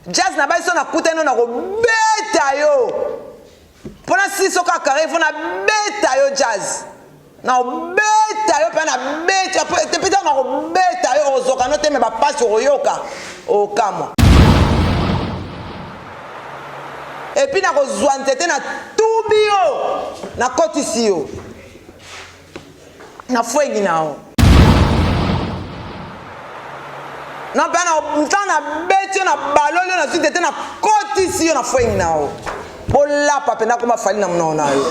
Jazz na biso nakutani yo nakobeta yo mpo na siso kaka carrière fo nabeta yo Jazz nakobeta yo mpe nabeta mpe ntango nakobeta yo okozoka no te me bapasi okoyoka okamwa epuis nakozwa nzete na tubi yo nakotisi yo na fwengi na yo na mpe ntango nabeti yo na baloli yo nazwi tete nakotisi yo na fwengi na yo bolapa mpenza koma fali na monoko na yo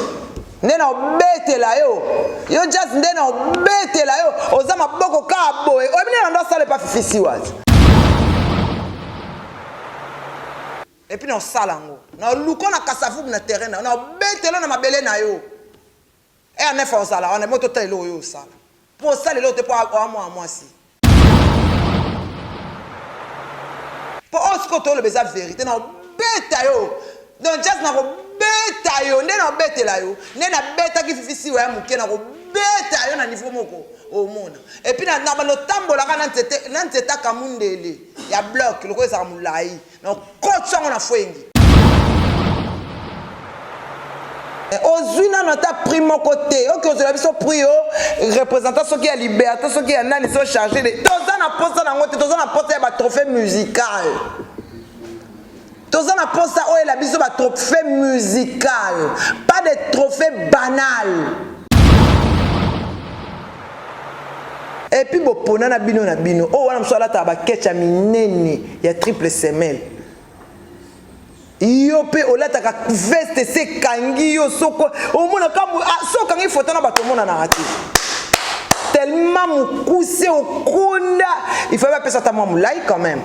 nde na obetela yo yo jazz nde na obetela yo oza maboko kaka boye oyebi nde na ndo asala epa fifi siwazi epuis na osala yango na oluko na kasavubu na terrain na yo na obetela na mabele na yo R9 ozala wana mo totala eloko oyo osala mpo osala eloko te mpo oa mwana mwasi mpo oyo sikoyo toloba eza verité na obeta yo donc jazz nakobeta yo nde naobetela yo nde nabetaki fifi siwa ya moke nakobeta yo na niveau moko omona epuis na bando otambolaka na nzete akamundele ya bloc lokola ezalaka molai Nakotisa yango na fwengi. Ozwi nano ata prix moko te oke ozwela biso prix yo représentant soki ya liberté soki ya nani so chargé de toza na posa na yango te toza na posa ya batrophée musical toza na posa oyela biso batrophée musical pas de trophée banal Et puis bopona na bino na bino. Oh wana mosusu alataka ba ketch ya minene ya triple semelle. Yo pe olataka veste se ekangi yo soko omonaka ah, so okangi foto na bato omonanaka te. Tellement mokuse okonda, il fallait bapesa ata mwa molai quand même.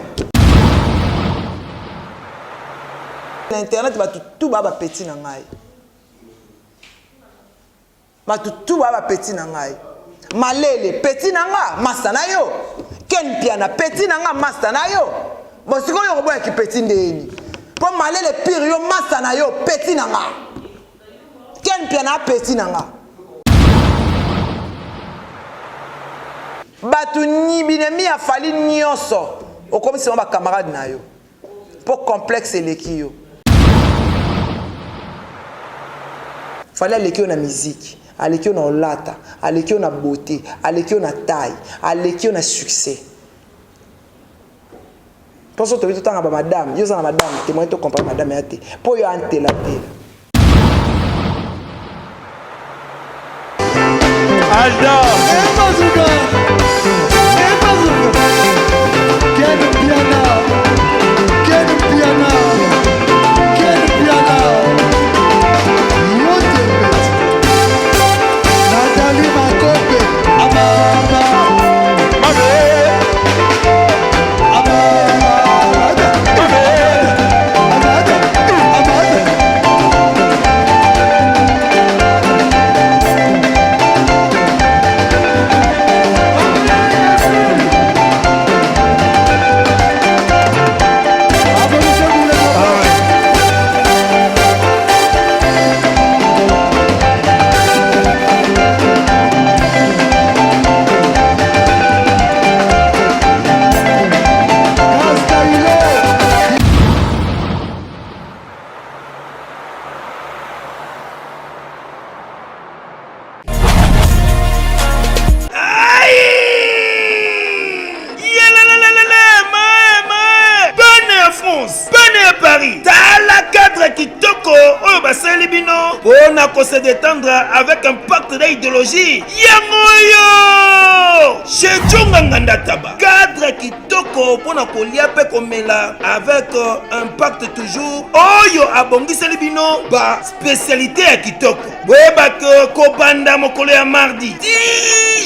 Na internet bato tout ba ba petit na ngai. Bato tout ba ba petit na ngai. Malele petit na nga masta na yo. Ken Mpiana petit na nga masta na yo. Bon sikoyo okoboya ki petit ndeni. Po malele pire yo masta na yo petit na nga. Ken Mpiana petit na nga. Bato binemi ya Fally nyonso okomisi bango ba camarade na yo. Po complexe eleki yo. Fally aleki yo na musique, aleki yo na olata, aleki yo na beauté, aleki yo na taille, aleki yo na succès. Po soki tobi totanga ba madame, yo oza na madame te, moyen to comparer madame ya te. Po yo antela tela. Aldo. Bazooka. Bazooka. Ken Piana. Ken Piana. Ken Piana. Yote Nathalie Makope. Amama. Mabe. Amama. Mabe. Paris tala cadre kitoko oyo basaleli bino mpo na ko se détendre avec impact na idéologie yango oyo chez Djonga Nganda Taba cadre kitoko mpo na kolia mpe komela avec euh, impact toujours oyo abongiseli bino ba spécialité ya kitoko boyeba ke kobanda mokolo ya mardi ti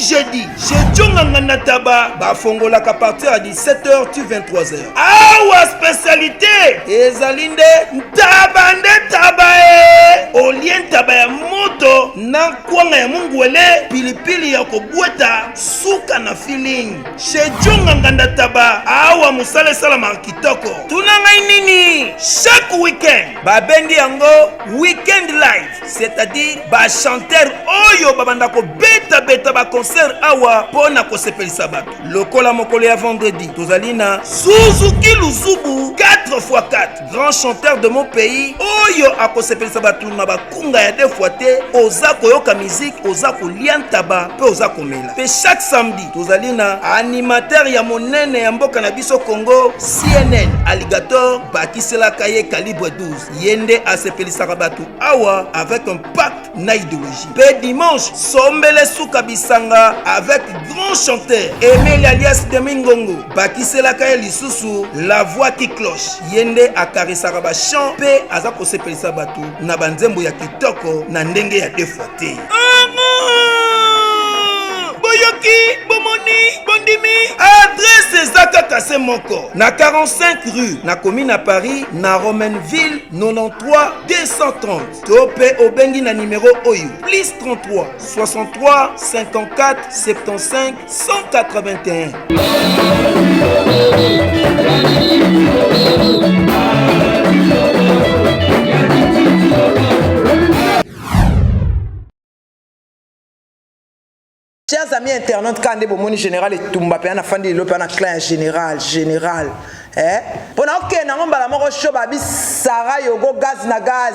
jeudi chez Djonga Nganda Taba bafongolaka partir ya 17h ti 23h awa spécialité ezali nde ntaba nde ntaba e olie ntaba ya moto na kwanga ya mungwele pilipili ya kobweta suka na feeling chez Djonga Nganda. Nganda Taba, awa mosala esalamaka kitoko. Tuna ngai nini? Chaque week-end babengi yango week-end live, c'est-à-dire ba chanteurs oyo babanda kobetabeta ba concert awa mpo na kosepelisa bato. Lokola mokolo ya vendredi tozali na Suzuki Luzubu 4x4, grand chanteur de mon pays oyo akosepelisa bato na bakunga ya deux fois te. Oza koyoka musique, oza kolia ntaba mpe oza komela. Mpe chaque samedi tozali na animateur ya monene ya mboka na biso Congo, CNN Alligator, bakiselaka ye calibre 12. Ye nde asepelisaka bato awa avec un pacte na idéologie. Mpe dimanche sombele suka bisanga avec grand chanteur Emile alias Demi Ngongo, bakiselaka ye lisusu la voix qui cloche. Ye nde akarisaka ba chant mpe aza kosepelisa bato na banzembo ya kitoko na ndenge ya deux fois te. Boyoki, bomoni, bondimi, adresse eza kaka se moko na 45 rue na commune ya Paris na Romainville 93 230, to mpe obengi na nimero oyo plus 33 63 54 75 181. Chers amis internautes, quand nde bomoni général etumba mpe nafandi lelo mpe na clan ya général général eh? mpo na okende yango mbala moko sho babi Sara Yogo gaz na gaz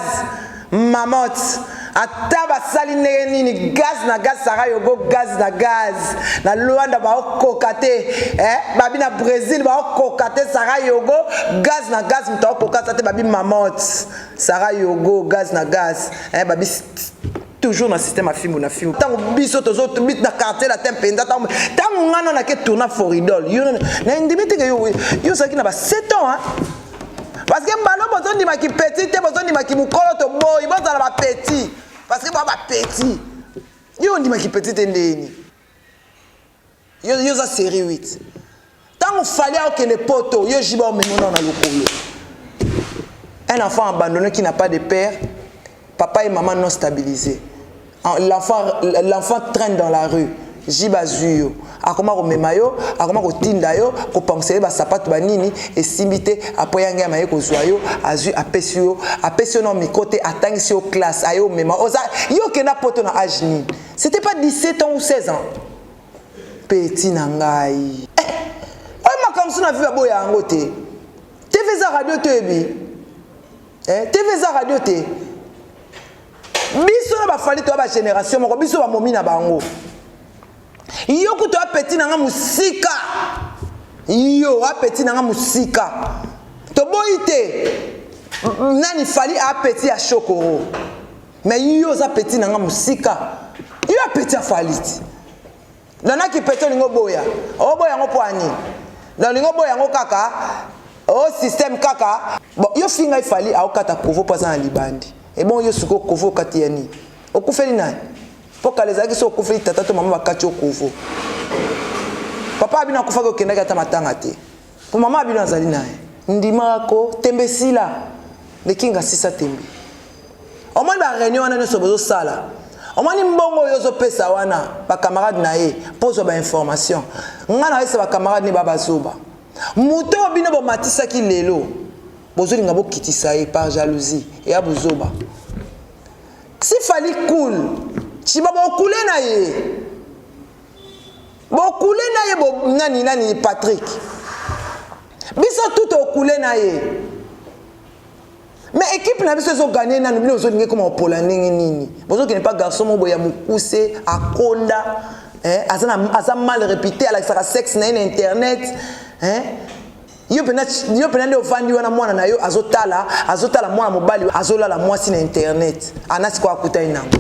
mamote, ata basali ndenge nini, gaz na gaz, Sara Yogo gaz na gaz. Na Luanda baokoka te eh? Babi na Brésil baokoka te, Sara Yogo gaz na gaz, moto aokoka ta te. Babi mamote, Sara Yogo gaz na gaz eh? Babi toujours na système ya fimbu na fimbu. Ntango biso tozo na quartier latin mpenza, ntango ngai nano nake tourna Foridol, yo na ndimi teke yo ozalaki na ba 7 ans, hein? Parce que mbalo bozondimaki petit te, bozondimaki mokolo, toboyi bozala bapetit parce que boa bapetit. Yo ondimaki petit te ndeni yo oza série 8. Ntango Fally aokende Poto, yo jiba omemona na lokolo. Un enfant abandonné qui n'a pas de père, papa et maman non stabilisés, l'enfant traîne dans la rue. Jiba azwi yo, akoma komema yo, akoma kotinda yo kopangisa ye basapato banini esimbi te. Apres yange ama ye kozwa yo, azwi, apesi yo, apesi yo na micro te, atangisi yo classe, aye omema oza yo. Okenda Poto na age nini? C'était pas 17 ans ou 16 ans, petit na ngai? Eh, oyo makambo mosusu na vi baboya yango te. TV eza radio toyebi, eh, TV eza radio te. Biso na baFally toya bagénération moko, biso bamomi na bango. Yo kutu apeti na nga mosika, yo apeti na nga mosika. Toboyi te nani Fally apeti ya Shokoro, mais yo oza petit na nga mosika. Yo apeti ya Fally ti nanaki petit, olingi oboya, oboya yango mpo ani? Donc olingi oboya yango kaka o système kaka. Bon, yo fingai Fally aokata kovo mpo aza na libandi. Ebongo yo sikoyo kovo okati ya nini? Okufeli nani? Mpo kala ezalaki so okufeli tata to mama, bakati yo kovo. Papa abino akufaki, okendaki ata matanga te, mpo mama abino azali na ye. Ndimaka ko tembe esila lekinga sisa tembe. Omoni baréunion wana nyonso bozosala, omoni mbongo oyo ozopesa wana bacamarade na ye mpo ozwa bainformation. Ngai nayesa bacamarade ne ba bazoba. Moto oyo bino bomatisaki, lelo bozolinga bokitisa ye par jalousie, eya bozoba. Si Fally cool, ciba bokule na ye, bokule na ye bo, nani nani Patrick, biso tout okule na ye, mais équipe na biso ezoganye nanu. Bino ozolingi ekoma kopola ndenge nini? Bozokende mpa garçon moko boye ya mokuse, akonda, eh, aza, na, aza mal réputé, alakisaka sexe na ye na internet, eh? Yo mpena, yo mpena nde ovandi wana, mwana na yo azotala, azotala mwana mobali azolala mwasi na internet. Ana sikoyo akutani nango,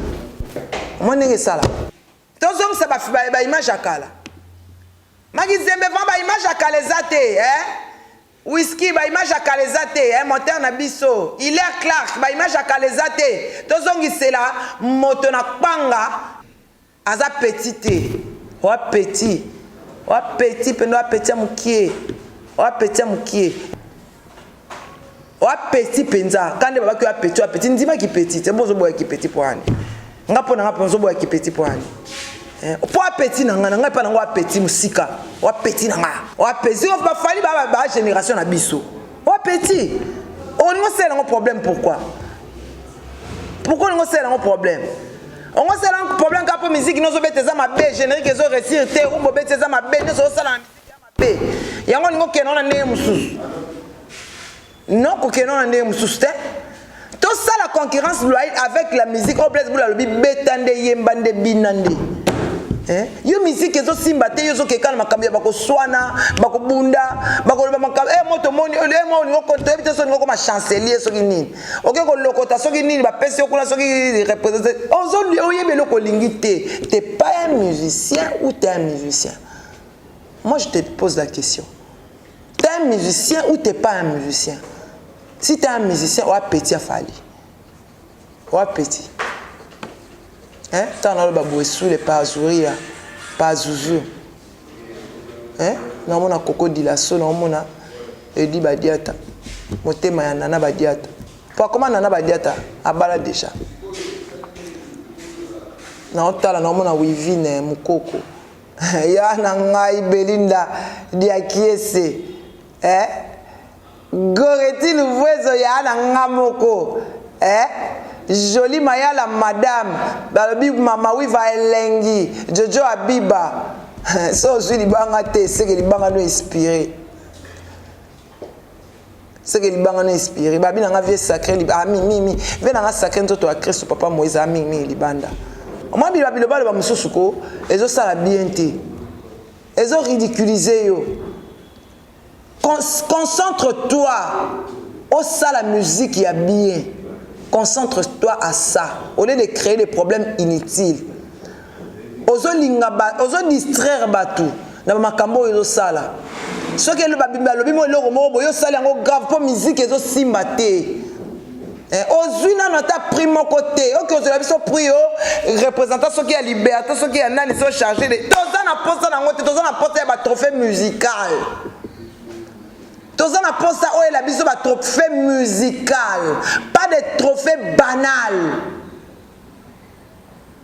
omoi ndenge esala. Tozongisa baimage ya kala, Makizembe, vraiment baimage ya kala eza te, eh? Whisky, baimage ya kala eza te, eh? Montere na biso Hilaire Clark, baimage ya kala eza te. Tozongisela moto na kpanga. Aza petit te, oa petit, oa petit mpenza, oa petit ya mokie, oa petit ya mokie, oa petit mpenza. Ka nde babaki oa petit, oa petit. Ndimaki petit te, bozoboyaki petit mpo ani? Nga mpo na nga mpo nzoboyaki petit mpo ani? Eh, po apeti na ngai na ngai mpa nango apeti mosika apeti na ngai apeti bafali ba, ba génération na biso apeti olingi osala yango problème pourquoi pourquoi olingi osala yango problème ongo osala yango problème kaka mpo miziki nyonso obeta eza mabe générique ezo réussir te rumba obeti eza mabe nyonso osala na miziki ya mabe yango olingi okende wana ndenge mosusu Non kokende na ndenge mosusu te. Tosala concurrence loyale avec la musique oyo Blaise Bula alobi beta nde yemba nde bina nde. Eh? Yo musique ezosimba te yo ozokeka na makambo ya bakoswana bakobunda bakoloba makambo eh, moto omoni eh, mwa olingo toyebi te soki olingo okoma chancelier soki nini oke kolokota soki nini bapesi yo kuna soki représente oyebi eloko olingi te t'es pas un musicien ou t'es un musicien moi je te pose la question T'es un musicien ou t'es pas un musicien Si t'es un musicien, oa petit ya Fally. Oa petit. Hein? Tant na ba boye sous les pazuria, pazuzu. Hein? Na mona Coco Dilaso, na mona Edi Badiata. Motema ya Nana Badiata. Po akoma Nana Badiata abala déjà. Na otala na mona Wivine Mukoko. ya na ngai Belinda Diakiese eh? Goreti Luvuezo ya na nga moko eh? Jolie Mayala madame balobi mama wiva elengi Jojo Abiba so ozwi libanga te seke libanga no inspiré seke libanga no inspiré babi na nga vie sacré ah, mi mi mi vie na nga sacré nzoto ya Kristo papa Moïse a ah, mingi mingi libanda omwa biloba biloba loba mosusu ko ezosala bien te ezo ridiculiser yo concentre toi osala musique ya bien concentre toi à ça au lieu de créer des problèmes inutiles ozolinga ozo distraire bato na bamakambo oyo ozosala soki balobi mo eloko moko boye osali yango grave mpo miziki ezosimba te eh, ozwi nano ata prix moko te oke ozwela biso prix o représentant soki ya liberté soki ya nani so chargé de toza na mposa na yango te toza na mposa ya batrophée musical toza na mposa oyela biso batrophée musical pas de trophée banal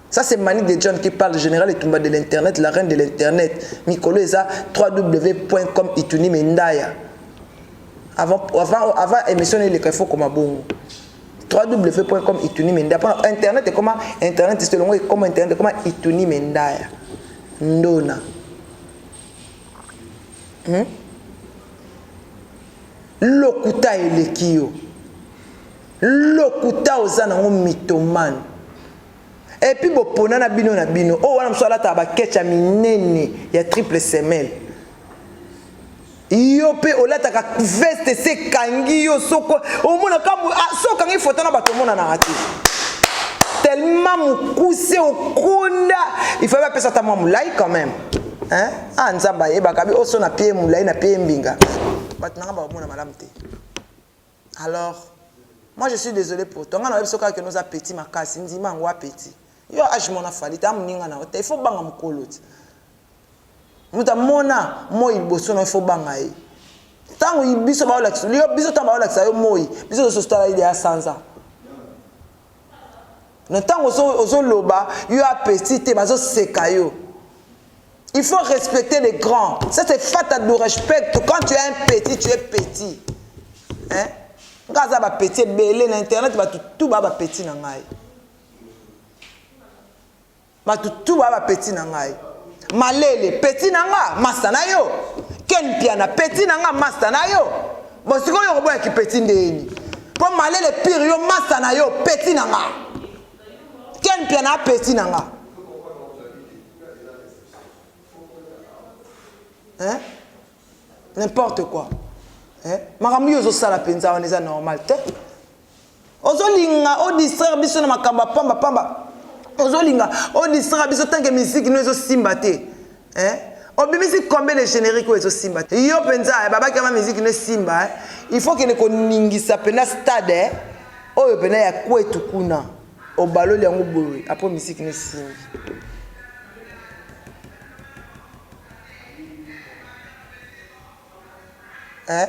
Ça c'est Manick de John qui parle, général Etumba de l'internet, la reine de l'internet. Mikolo eza www.com ituni mendaya. Avant avant avant émission eleka il faut koma bongo. www.com ituni mendaya. Pona internet ekoma internet c'est longo ekoma internet ekoma ituni mendaya. Ndona. Hmm? Lokuta eleki yo. Lokuta oza nango mythomane. Et puis bopona na bino na bino. Oyo wana mosusu alataka ba ketch ya minene ya triple semelle. Yo pe olataka veste se ekangi yo soko omonaka ah, so okangi foto na bato omonanaka te. Tellement mokuse okonda, il fallait bapesa ata mwa molai quand même. Hein? Ah Nzambe ayebaka bi oso na pied molai na pied mbinga. Bato nanga bakomona malamu te. Alors, moi je suis désolé pour toi. Nga na biso kaka noza petit makasi, ndima yango petit. Yo âge mona fali ta muninga na te, il faut banga mukolo ti. Muta mona moi liboso na il faut banga ye. Tango biso ba olakisa, yo biso tango ba olakisa yo moi, biso so tala ide ya sanza. Na tango ozo loba yo a petit te bazo seka yo. Il faut respecter les grands. Ça c'est fata du respect. Quand tu es un petit, tu es petit. Hein? Nga aza ba petit ebele na internet bato tout ba ba petit na ngai. Bato tout ba ba petit na ngai. Malele petit na nga masta na yo. Ken Mpiana petit na nga masta na yo. Bon sikoyo okoboya ki petit ndeni. Po malele pire yo masta na yo petit na nga. Ken Mpiana petit na nga. Hein? N'importe quoi. Hein? Makambo yo ozosala mpenza wana eza normal te. Ozolinga o distraire biso na makambo ya pamba pamba. Ozolinga o distraire biso tant que musique no ezosimba te. Hein? Obimisi combien de générique oyo ezosimba te? Yo mpenza eh, babaki ama musique no esimba eh? Il faut kende koningisa mpenza stade eh? Oyo mpenza ya kwetu kuna. Obaloli yango boye après musique no esimbi. Eh?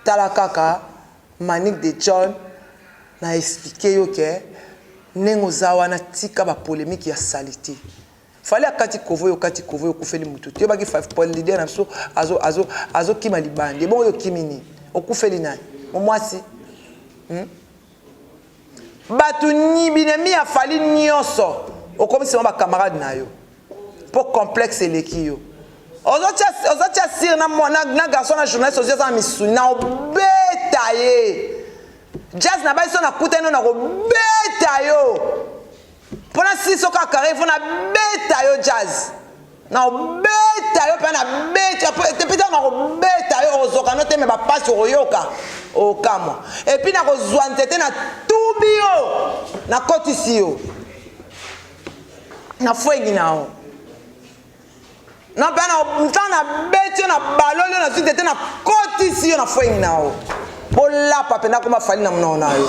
Tala kaka Manick de John na expliquer yo ke. Ndenge oza wana tika ba polemique ya salite. Fally akati kovo yo okati kovo yo okufeli mutu te. Yo baki leader na biso azo azo azo kima libandi. Ebongo yo okimi nini? Okufeli nani? Mwasi? Hmm? Batu ni binemi ya Fally nyoso okomisi bango ba camarade na yo. Po complexe eleki yo. Ozotia ozotia sire na na, na garçon na journaliste ozo na misuni na obeta ye. Jazz na basi na kutani na kobeta yo. Pona si soka carré faut na beta yo Jazz. Na obeta yo pe na beta pe pe na kobeta yo ozoka no te me ba pasi okoyoka okamwa. Et puis na kozwa nzete na tubi yo na kotisi yo. Na fwengi na yo. Na mpe na ntango nabeti yo na baloli yo nazwi tete nakotisi yo na fwengi na yo bolapa mpenza koma fali na monoko na yo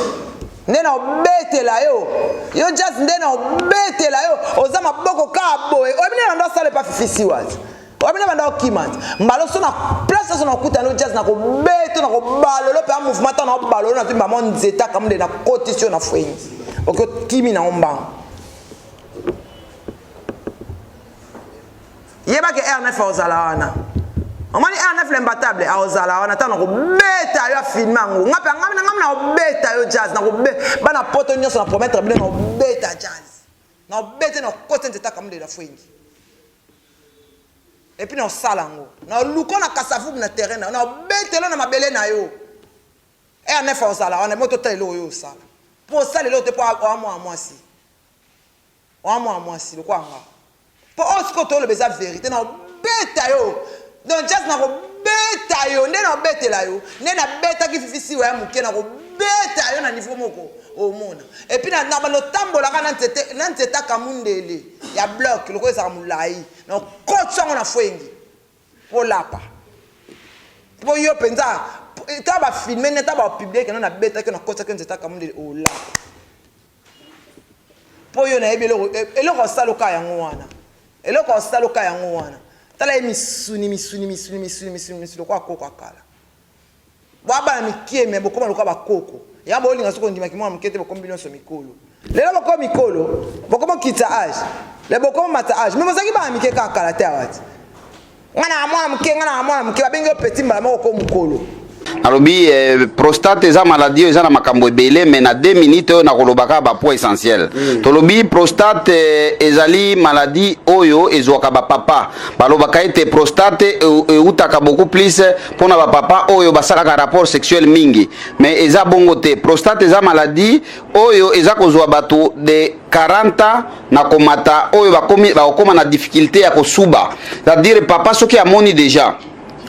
nde na obetela yo yo jazz nde na obetela yo oza maboko kaka boye oyebi nde banda osala epa fifi siwat oyebi nde banda okima mbala oso na place nyonso nakutana yo jazz nakobeto nakobalolo mpe ya mouvement ntango nakobalolo nazwi mbamo nzete akamu nde nakotisi yo na fwengi oki okimi na yo mbango yeba ke r9 akozala wana omoni r9 l'imbattable akozala wana ntango nakobeta yo afilme yango nga mpe nga nga nakobeta yo jazz nakobe bana poto nyonso na promettre bino nakobeta jazz nakobeta nakokota nzete akamulela fwengi epuis nakosala yango naluka na kasavubu na terrain na yo nakobetelo na mabele na yo r9 akozala wana mo totala eloko oyo osala mpo osala eloko te mpo oamwa mwasi Oa mwana mwasi lokola nga. Po oyo sikoyo toloba eza verite na beta yo. Donc jazz na kobeta yo nde na betela yo nde na betaki fifi siwa ya moke na kobeta yo na niveau moko omona. Et puis na na bando tambolaka na nzete na nzete kamundele ya bloc lokola ezaka molayi na kotisa yango na fwengi olapa. Po yo penza ta ba filmer ne ta ba publier que na betaki na kotisaki nzete kamundele olapa. Po yo nayebi eloko eloko osala oka yango wana eloko osala oka yango wana tala ye misuni misuni misuni misuni misuni misuni lokola koko ya kala boa bana mikie me bokoma lokola bakoko yango bolinga soki ondimaki mwana moke te bokomi bino nyonso mikolo lelo bokomi mikolo bokomi okitisa age le bokomi mata age me bozalaki bana mike kaka kala te awa ti Nga na mwana moke, nga na mwana moke, babengi yo petit mbala moko ko mukolo. Nalobi eh, prostate eza maladie oyo eza na makambo ebele mais na 2 minutes oyo nakoloba kaka ba points essentiels. Mm. Tolobi prostate eh, ezali maladie oyo ezwaka ba papa. Balobaka ete prostate eutaka e beaucoup plus mpona ba papa oyo basalaka rapport sexuel mingi. Mais eza bongo te. Prostate eza maladie oyo eza kozwa bato de 40 ans na komata oyo bakomi bakokoma na difficulté ya kosuba c'est-à-dire papa soki amoni déjà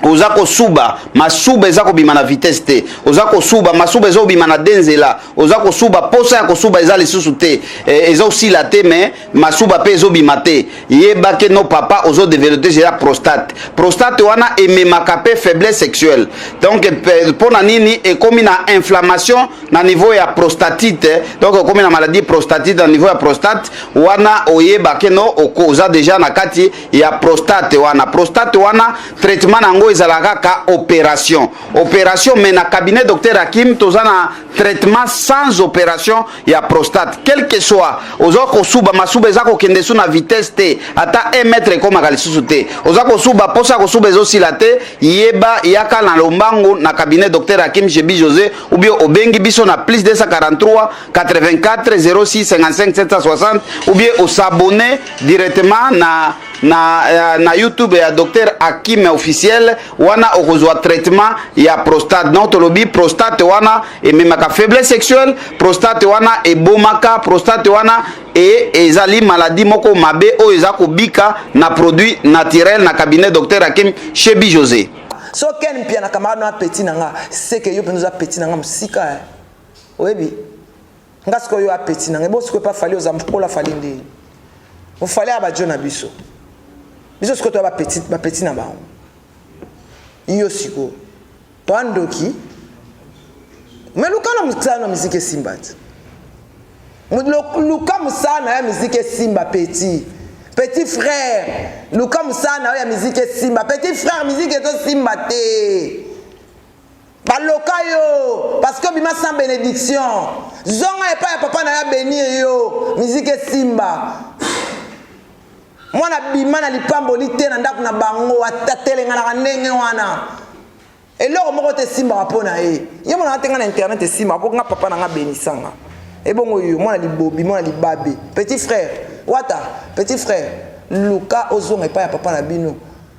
oza kosuba masuba eza kobima na vitesse te oza kosuba masuba eza kobima na de nzela oza kosuba posa ya kosuba eza lisusu te eh, eza osila te mais masuba mpe ezobima te yeba ke no papa ozo developpe deja prostate prostate wana ememaka mpe faiblesse sexuelle donc mpo na nini ekomi na inflammation na niveau ya prostatite donc okomi na maladie prostatite na niveau ya prostate wana oyeba ke no oza deja na kati ya prostate wana prostate wana traitement na yango ezalaka kaka opération opération mais na cabinet docteur Hakim toza na traitement sans opération ya prostate quel que soit oza kosuba masuba eza kokende su na vitesse te ata 1 mètre ekomaka lisusu te oza kosuba posa kosuba ezosila te yeba yaka na lombangu na cabinet docteur Hakim Jebi José ou bien obengi biso na plus 243 84 06 55 760 ou bien osabonne directement na na, eh, na youtube ya docteur Hakim officiel wana okozwa traitement ya prostate donc tolobi prostate wana ememaka faiblesse sexuelle prostate wana ebomaka prostate wana e ezali maladie moko mabe oyo eza kobika na produit naturel na cabinet docteur Hakim Chebi José so ken mpia na camarade na petit na nga seke yo mpenza oza petit na nga mosika eh. oyebi nga sikoyo yo apeti na nga ebo sikoyo epa fali oza mpola fali ndeni ofali ya bajo na biso biso sikoyo toya bapeti bapeti na bango yo sikoyo toa ndoki me luka na mosala na miziki esimba te luka mosala na yo ya miziki esimba petit petit frère luka mosala na yo ya miziki esimba petit frère miziki ezosimba te. Baloka yo parce que obima sans bénédiction. Zonga epai ya papa na yo abenir yo, musique esimba. Mwana bima na lipamboli te na ndako na bango, atatelenganaka ndenge wana. Eloko moko te esimbaka mpo na ye. Ye mwana te nga na internet esimbaka mpo nga papa na nga benisanga. Ebongo yo mwana libobi, mwana libabe. Petit frère, wata, petit frère, luka ozonga epai ya papa na bino.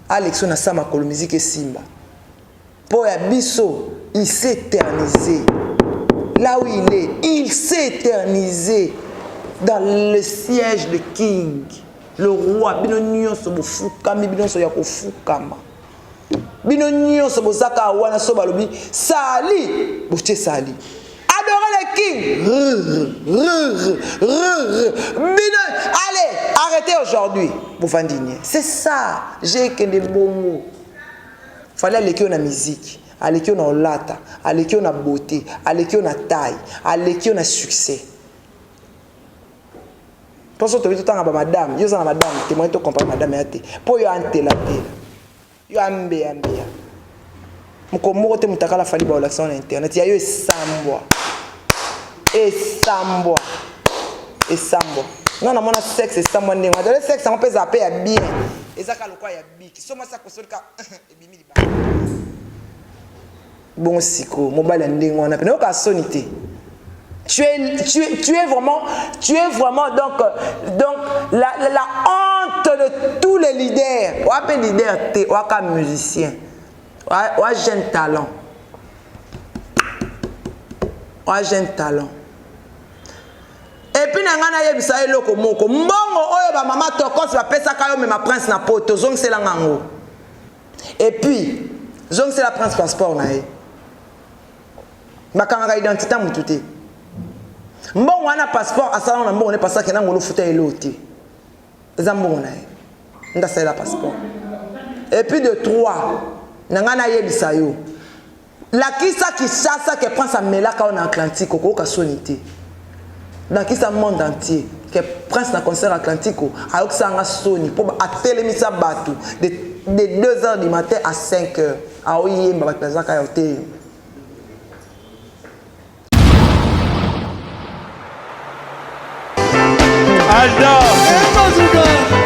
Alex na sa makolo musique esimba. Mpo ya biso, il s'est éternisé. Là où il est, il s'est éternisé dans le siège de King, le roi. Bino nyonso bofukami, bino nyonso ya kofukama. Bino nyonso bozaka wana so balobi sali, botie sali. Adorez le King. Rrr, rrr, bino, allez, arrêtez aujourd'hui. Bovandi nye. C'est ça, j'ai kende bongo. Fallait aleki yo na musique, aleki yo na olata, aleki yo na beauté, aleki yo na taille, aleki yo na succès. Mpo so tobi totanga ba madame, yo oza na madame te, moyen to comparer madame ya te. Mpo yo antela tela, yo ambeya mbeya. Moko moko te mutakala Fally ba olakisa na internet, ya yo esambwa. Esambwa. Esambwa. Nga namona sexe esambwa ndenge wana. Dole sexe yango mpe ezala mpe ya bien. Eza kaka lokola ya biki. So mwasi akosoli kaka ebimi libanda. Bongo sikoyo mobali ya ndenge wana mpe nayoka soni te. Tu es, tu es, tu es vraiment, tu es vraiment donc, donc la, la, la honte de tous les leaders. Oa pe leader te, oa ka musicien. Oa, oa jeune talent. Oa jeune talent. Et puis na nga nayebisa eloko moko, mbongo oyo ba mama Tokos bapesaka yo mema prince na poto, zongisela nga yango. Et puis zongisela prince passeport na ye. Bakangaka identité mutu te. Mbongo wana passeport asala na mbongo ne pasaka na ngolo futa elo te. Eza mbongo na ye. Nda salela passeport. Et puis de trois, na nga nayebisa yo. Lakisa Kinshasa que prince amelaka yo na Atlantique, okoyoka soni te. Lakisa monde entier que prince na concert Atlantique ayokisa nga soni po atelemisa bato de, de 2 heures du matin à 5 heures aoyemba bato bazaka yo te. Alda. Bazuka.